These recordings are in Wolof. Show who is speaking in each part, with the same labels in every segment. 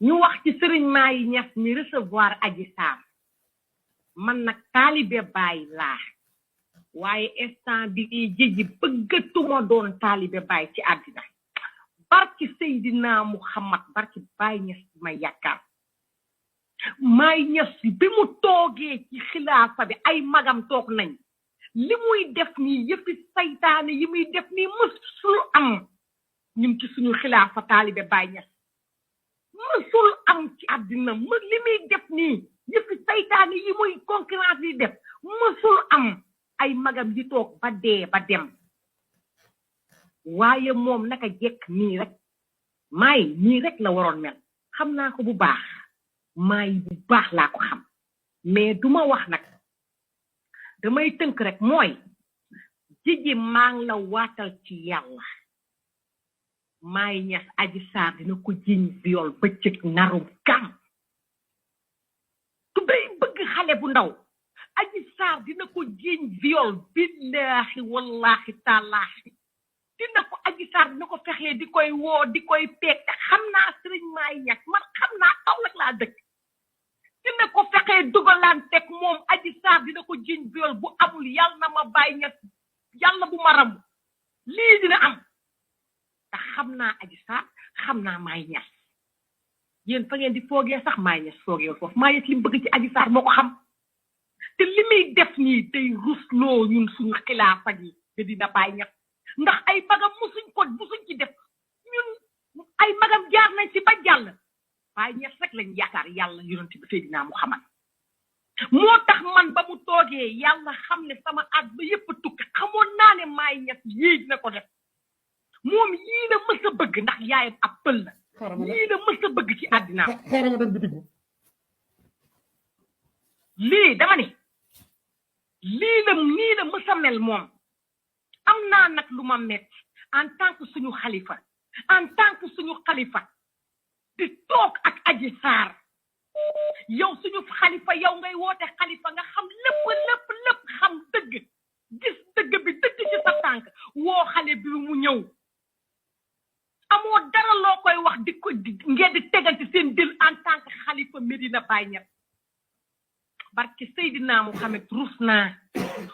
Speaker 1: ñu wax ci Serigne Maye Niass mi recevoir Adji Sarr man nag taalibe Baay laa waaye instant bi jiji bëggatuma doon taalibe Baay ci àddina barki Seydina Muhammad barki Baay Niass ma yaakaar Maye Niass bi mu toogee ci xilaafa bi ay magam toog nañ li muy def nii yëfi saytaane yi muy def nii mësul am ñun ci suñu xilaafa taalibe Baay Niass mësul am ci àddina li muy def nii yëfi saytaane yi muy concurrence yi def mësul am ay magam di toog ba dee ba dem waaye moom naka jekk nii rek Maye nii rek la waroon mel xam naa ko bu baax Maye bu baax laa ko xam mais duma wax nag damay tënk rek mooy jiji maa ngi la waatal ci yàlla Maye Niass Adji Sarr dina ko jiñ viol bëccëg narum kam tu day bëgg xale bu ndaw Adji Sarr dina ko jiñ viol billahi wallahi taalaahi dina ko Adji Sarr dina ko fexee di koy woo di koy peeg xam naa Serigne Maye Niass man xam naa taw rek laa dëkk dina ko fexee dugalanteeg moom Adji Sarr dina ko jiñ viol bu amul yàlla na ma Baye Niass yàlla bu ma ramu lii dina am te xam naa Adji Sarr xam naa Maye Niass yéen fa ngeen di foogee sax Maye Niass foogee foofu Maye Niass li mu bëgg ci Adji Sarr moo ko xam te li muy def nii day rusloo ñun suñu xilaafa gi te dina Baye Niass ndax ay magam musuñ ci def ñun ay magam jaar nañ ci ba jàll Baye Niass rek lañ yaakaar yàlla yonent bi Seydina Muhammad moo tax man ba mu toogee yàlla xam ne sama àdduna yépp tukki xamoon naa ne Maye Niass yii dina ko def moom yii la mës a bëgg ndax yaayam ab pël la yii la mës a bëgg ci àddinaam lii dama ne nii la mës a mel moom am naa nag lu ma metti en tant que suñu xalifa di toog ak Adji Sarr yow suñu xalifa yow ngay woote xalifa nga xam lépp xam dëgg gis dëgg bi dëgg ci sa tànk woo xale bi mu ñëw amoo dara loo koy wax di ko ngeen di tegal ci seen dil en tant que xalifa Medina Baye Niass barke Seydina Muhammad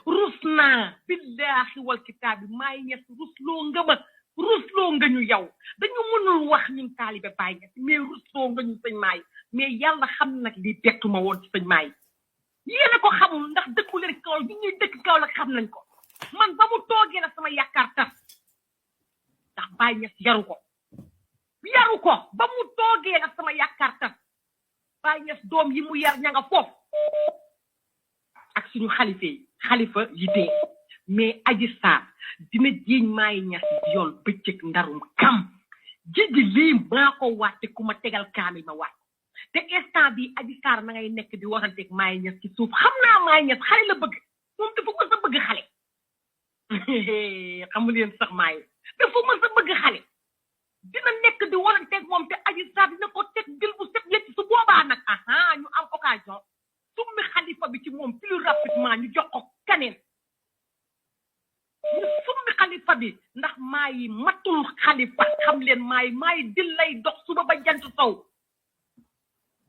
Speaker 1: rus naa billahi wal kitaabi Maye Niass rusloo nga ñu yow dañu mënul wax ñun taalibe Baye Niass mais rusloo nga ñu sëñ Maye mais yàlla xam nag li bettuma woon ci sëñ Maye yéen a ko xamul ndax dëkku leen kaw bi ñuy dëkk kaw la xam nañ ko man ba mu toogee la sama yaakaar tas ndax Baye Niass yaru ko ba mu toogee la sama yaakaar tas Baye Niass doom yi mu yar ña nga foofu ak suñu xalifa yi dee mais Adji Sarr dina jiiñ Maye Niass viol bëccëg ndarum kam jiji lii maa ko waate ku ma tegal kaamil ma waat te instant bi Adji Sarr na ngay nekk di waranteeg Maye Niass ci suuf xam naa Maye Niass xale la bëgg moom dafa mës a bëgg xale xamul yéen sax Maye dafa mës a bëgg xale dina nekk di waranteeg moom te Adji Sarr dina ko teg dil bu set yëpp su boobaa nag ñu am occasion summi xalifa bi ci moom plus rapidement ñu jox ko kaneen ñu summi xalifa bi ndax Maye matul xalifa xam leen Maye dil lay dox suba ba jant sow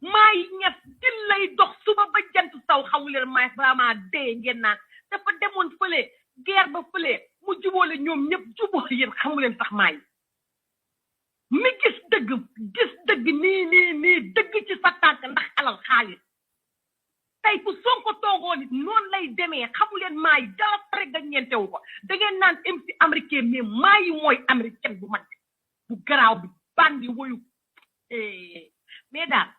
Speaker 1: Maye Niass dil lay dox suba ba jant sow xamu leen Maye vraiment dee ngeen naan dafa demoon fële guerre ba fële mu jubóole ñoom ñëpp jubóole yéen xamu leen sax Maye mi gis dëgg nii dëgg ci sa tànk ndax alal xaalis tey ku Sonko toogoo nit noonu lay demee xamu leen Maye dara rek da ngeen teewu ko da ngeen naan MC américain mais Maye mooy américain bu mag bu garaaw bi bandi woyu mais daal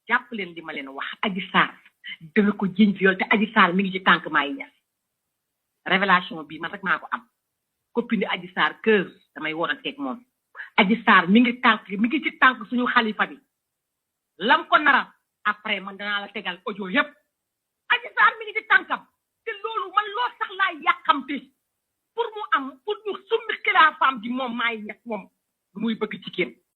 Speaker 1: jàpp leen li ma leen wax Adji Sarr danga ko jiñ viol te Adji Sarr mi ngi ci tànk Maye Niass révélation bi man rek maa ko am copine Adji Sarr kër damay waranteeg moom Adji Sarr mi ngi ci tànk suñu xalifa bi lam ko nara après man danaa la tegal audio yépp Adji Sarr mi ngi ci tànkam te loolu man loo sax laa yàqamte pour ñu summi xilaafaam ji moom Maye Niass moom lu muy bëgg jigéen